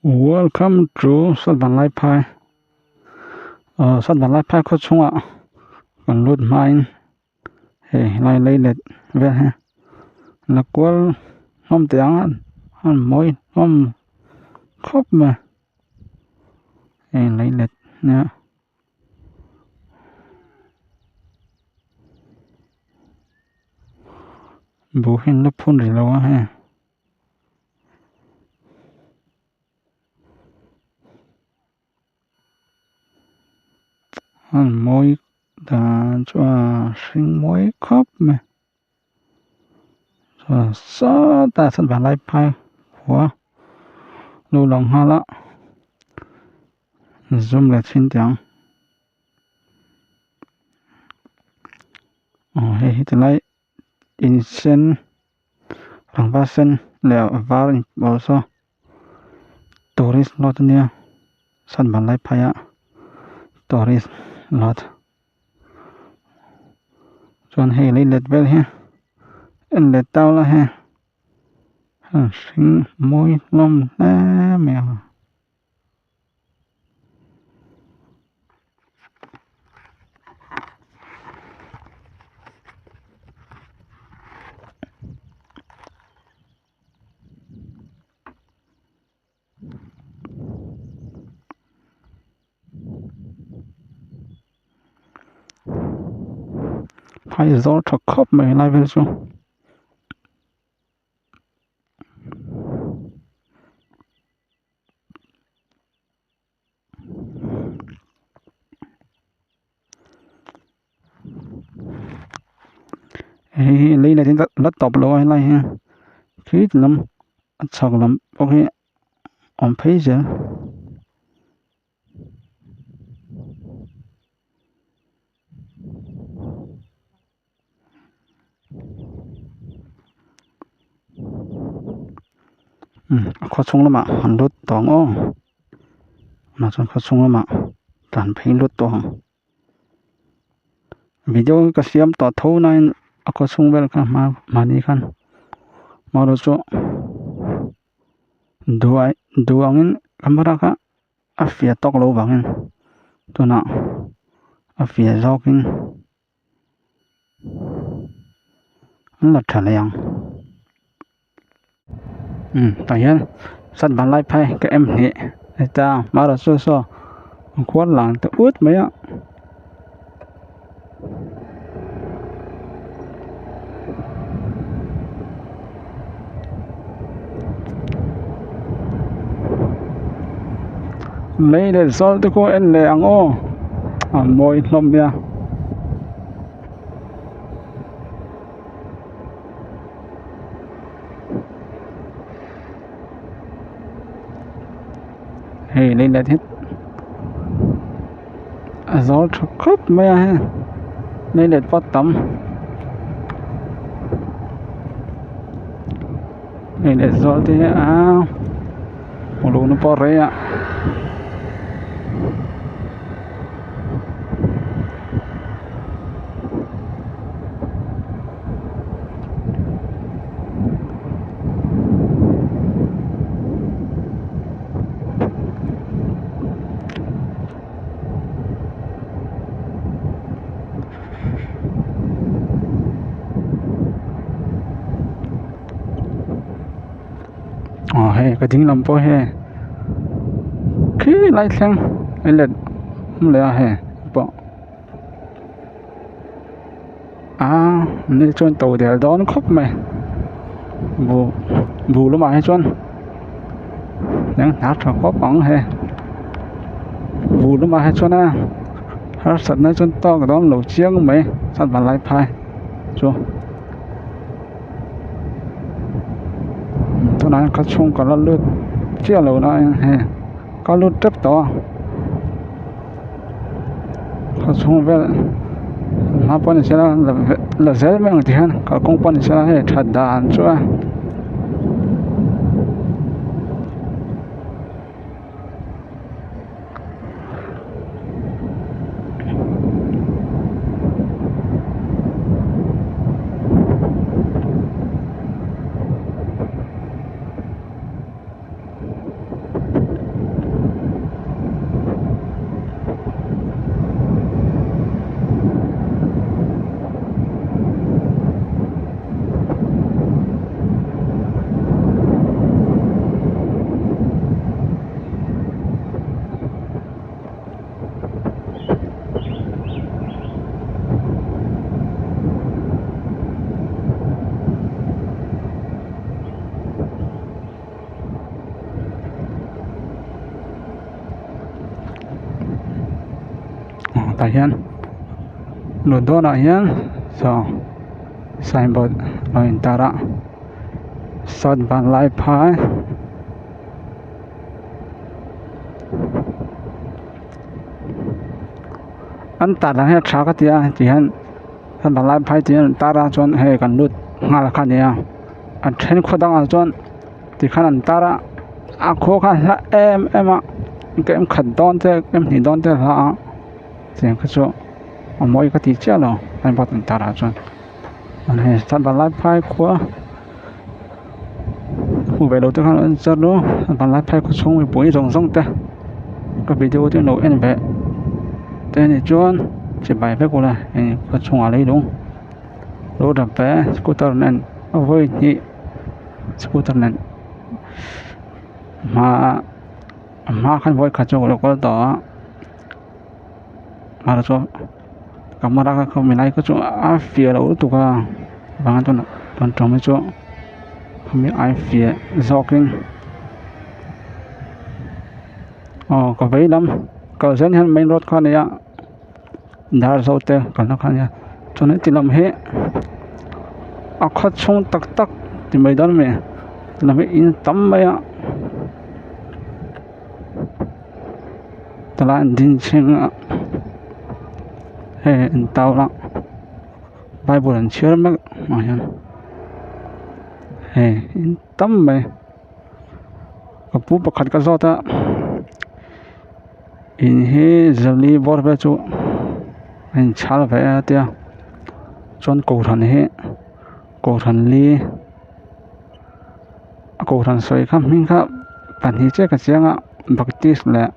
Welcome to Satvanlaiphai aw Satvanlaiphai khaw chhungah kan lut hmain hei helai lei let vel hi la kual hlawm teh ang a a mawi hlawm khawp mai hei lei let nia. Buh hi an la phun rih lo a hei. A mawi dan chu a hring mawi khawp mai chuan sawtah sawn vanlai phai khua lo lang nghal a zoom leh chhin teh ang aw hei hi tilai in sen rangva sen leh a var in pawl saw tourist lot ania sat vanlai phai ah tourist lot chuan hei lei let vel hi en leh tau la hei a hring mawi hlawm hle mai a. Phai zawr tha khawp mai helai vel chu. Hei hi lei la la tawp lo a helai hi khi lam a chhak lam pawh hi awm phei zel. A khaw chhung lamah an lut tawh ang aw tunah chuan khaw chhung lamah tlan phei lut tawh ang video ka siam tawh tho nain a khaw chhung vel kha hma mahni khan amaherawhchu chu duai duh angin camera kha a fiah tawk loh vangin tunah a fiah zawkin. An la tha leh ang umm tah hian sat van lai phai ka em hnih heta hmarah saw saw an khuar lang ta ut mai a. Lei leh zawl te pawh en leh ang aw a mawi hlawm nia. Hei lei let hi a zawl tha khawp mai a hei lei let pawh a tam hei leh zawl te hi a uluk na pawh a rei a. Aw hei ka ding lam pawh hei khi lai thleng a let awm leh a hei pawh aa ni chuan to del dawn khawp mai buh buh lamah hi chuan eng hnar tha khawp ang hei buh lamah hi chuan a harsatna chuan tawk dawn lo chiang mai chuan vanlai phai chu. Tunah hian khaw chhung ka la lut chiah lo na in hei ka lut tep tawh a khaw chhung vel hma pawh ni sela la zel mai ang tih hian kalkawng pawh ni sela hei that dan chu a. Tah hian luh dawnah hian saw signboard a lo intar a sawt Vanlaiphai. An tar dan hi a tha ka ti a ti hian an vanlai phai tih an tar a chuan hei kan lut nghal kha a ni a a then khaw dangah chuan tikhan an tar a a khaw kha a hla em em a kem khat dawn te kem hnih dawn te a hla a tiang kha chu a mawi ka ti chiah lo signboard an tar ah chuan hei vanlai phai khua hmu ve lo te khan an char a vanlai phai khaw chhung mipui zawng zawng te ka video te an lo en ve te anih chuan chibai vek ula hei khaw chhungah leilung lo dap ve scooter nen a vawi hnih scooter nen hma a hma khan vawi khat chu ka lo kal tawh a mahse chuan camera kha khami lai kha chu a fiah loh lutuk a vang chuan tun tum hi chu khami ai fiah zawk in aw ka vei lam kal zel hian main road kha a ni a Darzo te kalna kha a nia chuan heti lam hi a khaw chhung tak tak ti mai dawn a mi ti lam hi in tam mai a. Tilai an ding chhing a hei an tau a bible an chhiar mek ah hian hei in tam mai ka pu pakhat ka zawt a in hi zali bawr vel chu a inchhal ve a tia chuan kohhran hi kohhran li a kohhran sawi kha hming kha pahnih chiah ka chiang a baptist leh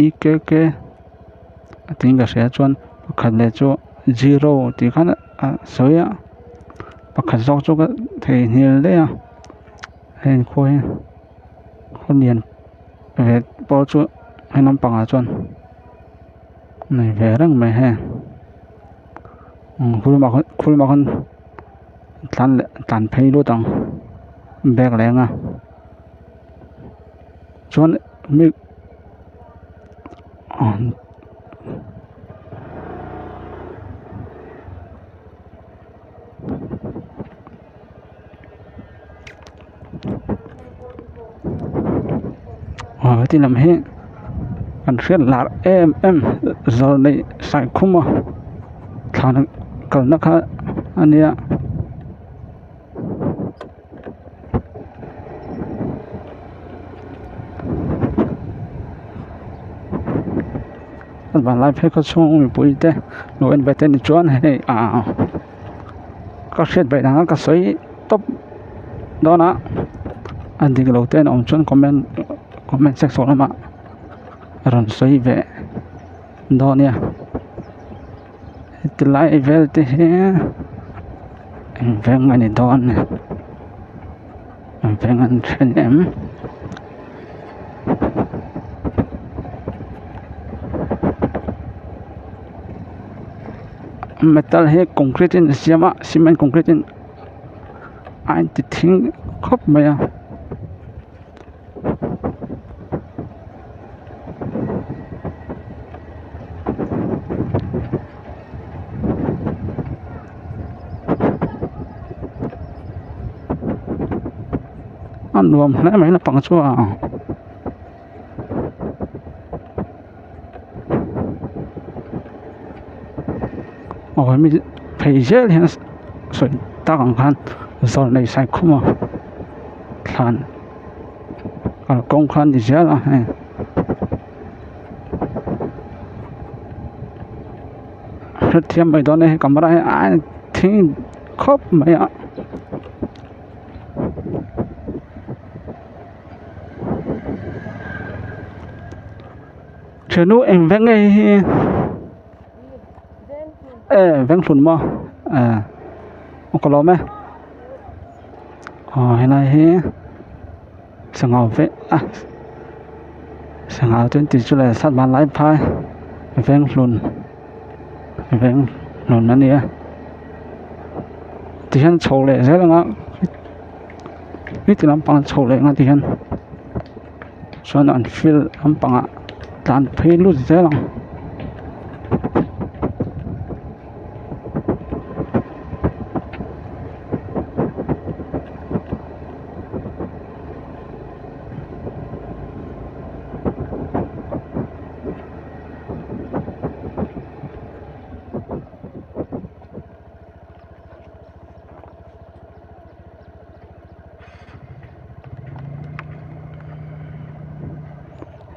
E K K a tiin ka hria chuan pakhat leh chu zero tih khan a sawi a pakhat zawk chu ka theihnghilh daih a heng khua hi khaw lian ve pawh chu he lampangah chuan nei ve reng mai heng khulmah khan. Tlan leh tlan phei lut ang bag leng a chuan mi aw heti lam hi kan hriat lar em em zawlneih saikhuma thlan kalna kha a nia. Vanlai phei khaw chhung mipui te lo en ve te ni chuan hei ah ka hriat ve dang a ka sawi tawp dawn a a dik lo te an awm chuan comment comment section lamah rawn sawi ve dawn nia heti lai vel te hi eng veng a ni dawn eng veng an then em. Metal hi concrete in a siam a cement concrete in a inti thing khawp mai a. A nuam hle mai naupang chu a. Aw hemi phei zel hian sawi tak ang khan zawrh nei sai khum a thlan kalkawng kha a ni zel a hei hrethiam mai dawn e hei camera hi a thing khawp mai a. Thiannu eng veng nge hi e veng hlun maw e aw ka lawm e aw helai hi sangha veng a sangha te an tih chu le sat van lai phai veng hlun veng hlun a ni a tihian chho leh zel ang a heti lampang chho leh ang a tihian chuan an field lampangah tlan phei lut zel ang.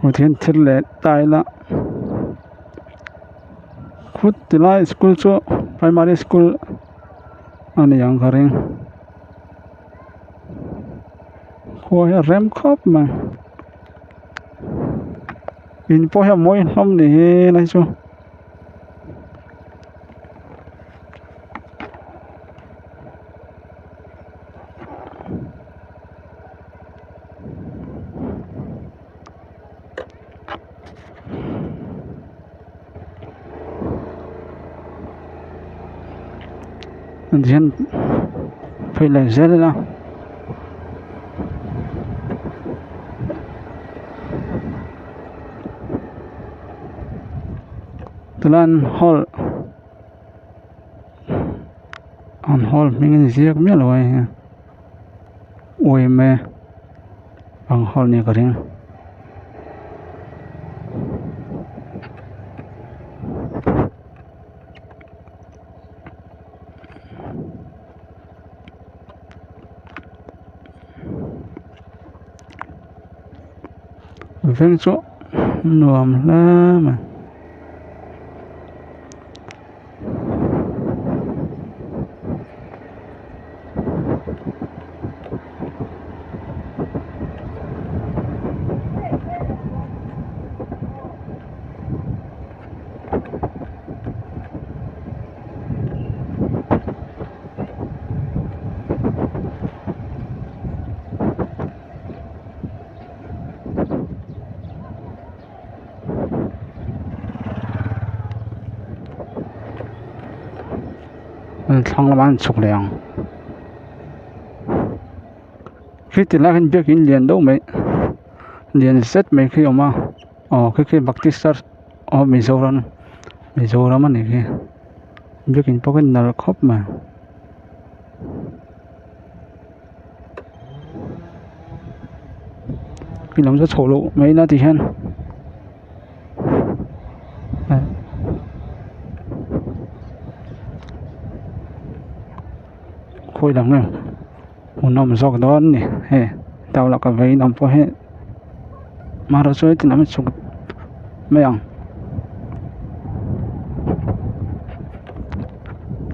Hmuh theih hian thil leh tile a khut ti lai school chu primary school a ni ang ka ring khua hi a rem khawp mai in pawh hi a mawi hlawm ni hi lai chu. Hian phei leh zel ila tilan hall an hall hming a inziak miah lo a hei hi. Uime ang hall nia ka ring. Veng chu nuam hle mai. Thlang lamah an chhuk leh ang khi ti lai hian biakin lian deuh mai lian zet mai khi a awm a aw khi khi baptist church of Mizoram Mizoram a nih khi biakin pawh khi nalh khawp mai. Khi lam chu chhoh loh mai ila ti hian khawi lam nge hmuhnawm zawk dawn a ni hei tau lah ka vei lam pawh hi amaherawh chu heti lam hi chhuk mai ang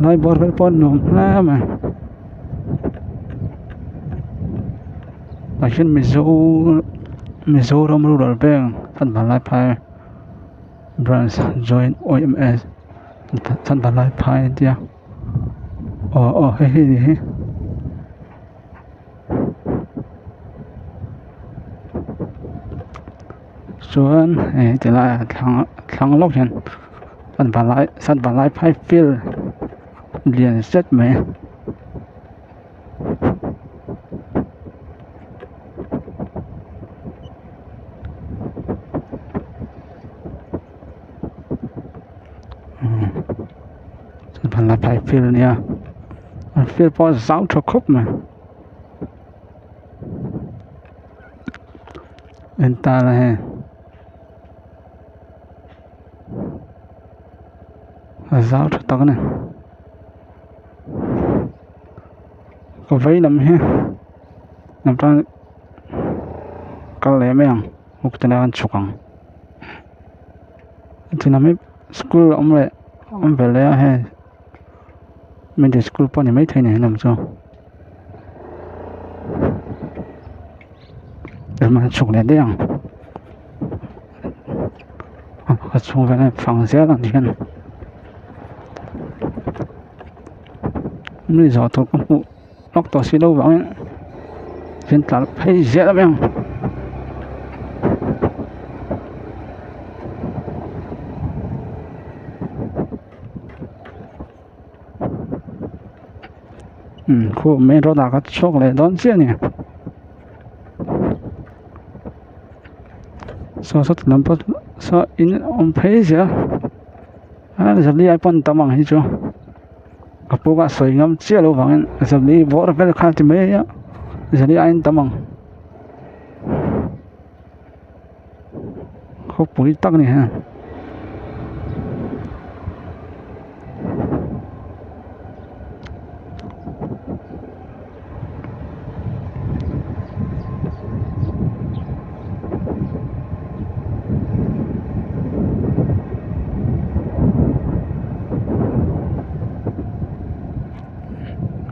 lai bawr vel pawh a nuam hle mai. Tah hian mizo mizoram rural bank vanlaiphai branch joint O M S vanlaiphai an tia aw aw hei hi a ni hi. Chuan hei ti laiah thlang lawk hian vanlaiphai field lian zet mai. Vanlaiphai field a nia an field pawh a zau tha khawp mai en ta la hei a zau tha tak a ni. Ka vei lam hi lam tan kal leh mai ang uk te lai an chhuk ang heti lam hi school a awm leh awm ve leh a hei middle school pawh a ni maithei a ni helam chu emaw an chhuk leh daih ang a chhung velah hian fang zel ang hian. Mi zawh tur ka hmuh lawk tawh si lo vangin hian tlar phei zel mai ang. Umm khu main road ah ka chhuak leh dawn chiah a ni. Saw saw ti lam pawh saw in awm phei zel a zali ai pawn tam ang hi chu ka pu kha a sawi ngam chiah loh vangin zali bawr vel kha ti mai a zali aiin tam ang khawpui tak a ni heng.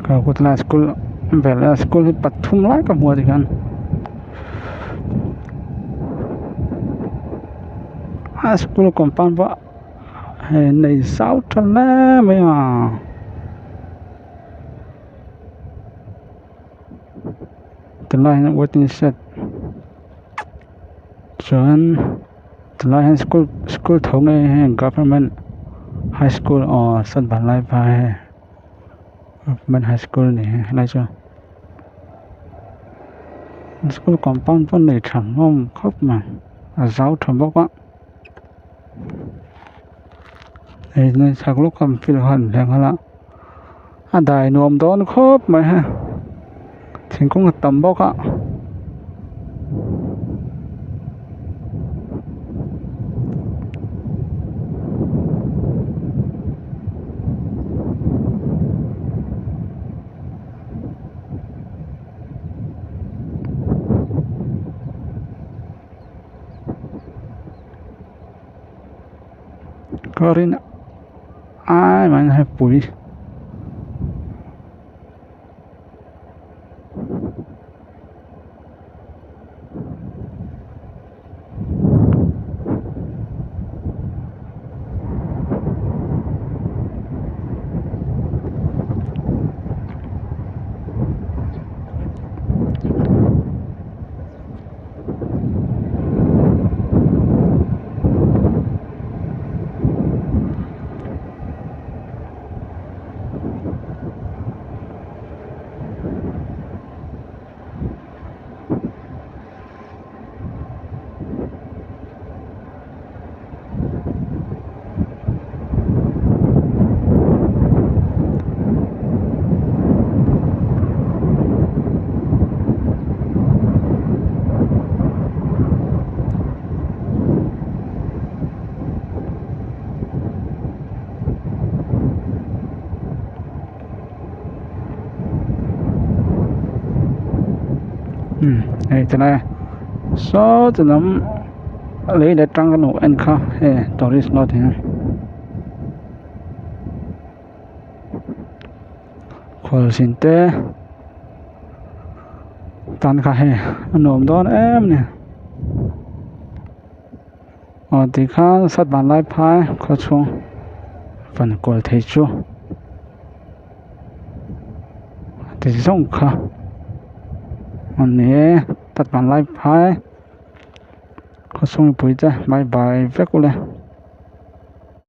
Kutla school vel a school hi pathum lai ka hmu a tikhian a school compound pawh hei nei zau tha hle mai a. Tunlai hian waiting shed chuan tunlai hian school school tho nge heng government high school aw sat vanlaiphai hei government high school a ni hi helai chu school compound pawh nei tha hlawm khawp mai a zau tha bawk a hei chhak lawk a field kha an hliah nghal a. A dai nuam dawn khawp mai he thingkung a tam bawk a. Ka rin ai mai hei pui. Umm hei tilai saw ti lam lei leh tang kan hmuh en kha hei tourist lot hi khualzin te tan kha hei a nuam dawn em a ni. Aw tikhan sat van lai phai khaw chhung van kual thei chu ti zawng kha a ni e sat van lai phai khaw chhung mipui te bye bye vek ule.